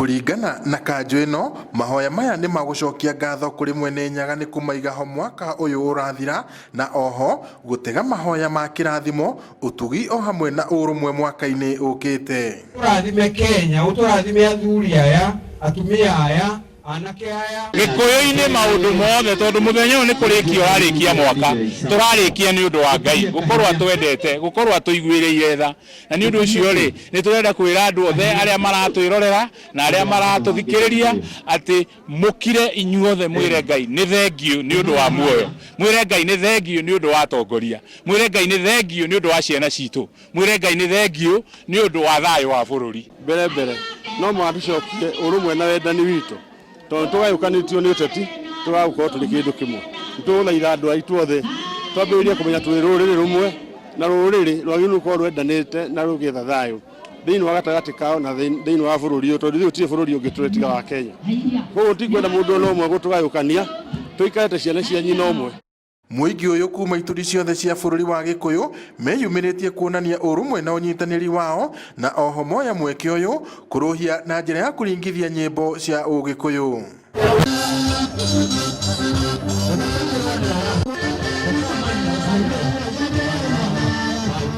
Kũringana na kanjũ ĩno, mahoya maya nĩ magũcokia ngatho kũrĩ mwene Nyaga nĩ kũmaiga ho mwaka ũyũ ũrathira na oho gũtega mahoya ma kĩrathimo, ũtugi o hamwe na ũrũmwe mwaka-inĩ ũkĩte. Ũtũrathime Kenya, ũtũrathime athuri aya, atumia aya, anake aya. Gĩkũyũ-inĩ maũndũ mothe tondũ mũthenya ũyũ nĩ kũrĩkia ũrarĩkia mwaka, tũrarĩkia nĩ ũndũ wa Ngai gũkorwo atwendete, gũkorwo atũiguĩrĩire tha. Na nĩ ũndũ ũcio rĩ, nĩ tũrenda kwĩra andũ othe arĩa maratwĩrorera na arĩa maratũthikĩrĩria atĩ mũkire inyuothe mwĩre Ngai nĩ thengiũ nĩ ũndũ wa muoyo, mwĩre Ngai nĩ thengiũ nĩ ũndũ wa atongoria, mwĩre Ngai nĩ thengiũ nĩ ũndũ wa ciana citũ, mwĩre Ngai nĩ thengiũ nĩ ũndũ wa thayũ wa bũrũri. Mbere mbere no mũhaka tũcokie ũrũmwe na wendani witũ tondũ nĩ tũgayũkanĩtio nĩ ũteti tũraga gũkorwo tũrĩ kĩndũ kĩmwe. Nĩ tũgũthaitha andũ aitũ othe twambĩrĩrie kũmenya twĩ rũrĩrĩ rũmwe na rũrĩrĩ rwagĩrĩirwo gũkorwo rwendanĩte na rũgĩetha thayũ thĩinĩ wa gatagatĩ kao na thĩinĩ wa bũrũri ũyũ tondũ ithuĩ gũtirĩ bũrũri ũngĩ tũrĩ tiga wa Kenya. Koguo tũtikwenda mũndũ ona ũmwe gũtũgayũkania, tũikare ta ciana cia nyina ũmwe. Mũingĩ ũyũ kuma ituri ciothe cia bũrũri wa Gĩkũyũ meyumĩrĩtie kuonania ũrũmwe na ũnyitanĩri wao na oho moya mweke ũyũ kũrũhia na njĩra ya kũringithia nyĩmbo cia ũgĩkũyũ.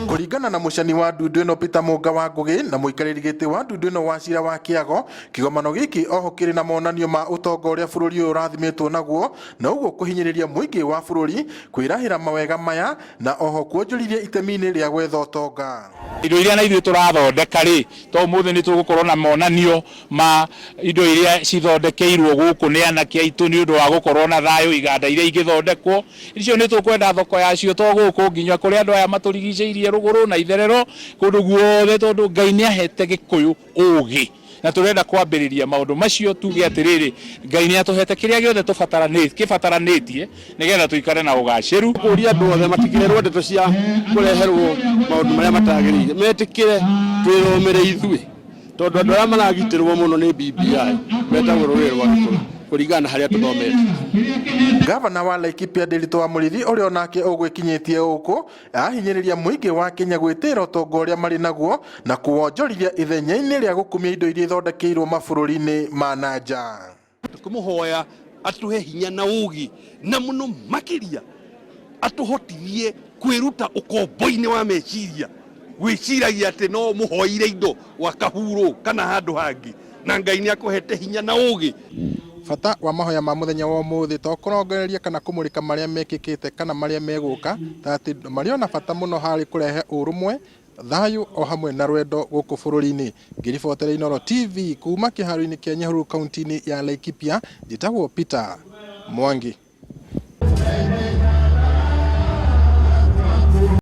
Kũringana na mũcani wa ndundu ĩno Peter Mũnga wa Ngũgĩ na mũikarĩri gĩtĩ wa ndundu ĩno Wachira wa Kĩago, kĩgomano gĩkĩ oho kĩrĩ na monanio ma ũtonga ũrĩa bũrũri ũyũ ũrathimĩtwo naguo na ũguo kũhinyĩrĩria mũingĩ wa bũrũri kwĩrahĩra mawega maya na oho kuonjorithia itemi-inĩ rĩa gwetha ũtonga. Indo iria na ithuĩ tũrathondeka rĩ, to ũmũthĩ nĩ tũgũkorwo na monanio ma indo iria cithondekeirwo gũkũ nĩ anake aitũ nĩ ũndũ wa gũkorwo na thayũ, iganda iria ingĩthondekwo, icio nĩ tũkwenda thoko yacio to gũkũ nginya kũrĩa andũ aya matũrigicĩirie rũgũrũ na itherero, kũndũ guothe tondũ Ngai nĩ ahete Gĩkũyũ ũgĩ. Na tũrenda kwambĩrĩria maũndũ macio tuge atĩrĩrĩ, Ngai nĩ atũhete kĩrĩa gĩothe kĩbataranĩtie nĩgetha tũikare na ũgacĩru. Kũria andũ othe matikerwo ndeto cia kũreherwo maũndũ marĩa matagĩrĩire, metĩkĩre twĩthomere ithuĩ, tondũ andũ arĩa maragitĩrwo mũno nĩ BBI metagwo rũrĩrĩ rwa Gĩkũyũ kũringana na harĩa tũthomete. Gavana wa Laikipia Ndiritu wa Mũrĩithi ũrĩa onake ũgwĩkinyĩtie gũkũ ahinyĩrĩria mũingĩ wa Kenya gwĩtĩĩra ũtonga ũrĩa marĩ naguo na kũwonjorithia ithenya-inĩ rĩa gũkumia indo iria ithondekeirwo mabũrũri-inĩ ma na nja. Tũkĩmũhoya atũhe hinya na ũũgĩ na mũno makĩria atũhotithie kwĩruta ũkombo-inĩ wa meciria, gwĩciragia atĩ no mũhoire indo gwa kahurũ kana handũ hangĩ, na Ngai nĩ akũhete hinya na ũũgĩ. Bata wa mahoya ma mũthenya wa ũmũthĩ to kũrongoreria kana kũmũrĩka marĩa mekĩkĩte kana marĩa megũka, ta atĩ marĩ ona bata mũno harĩ kũrehe ũrũmwe, thayũ o hamwe na rwendo gũkũ bũrũri-inĩ. Ngĩribotera Inooro TV kuma kĩharo-inĩ kĩa Nyahururu kaunti-inĩ ya Laikipia, njĩtagwo Peter Mwangi.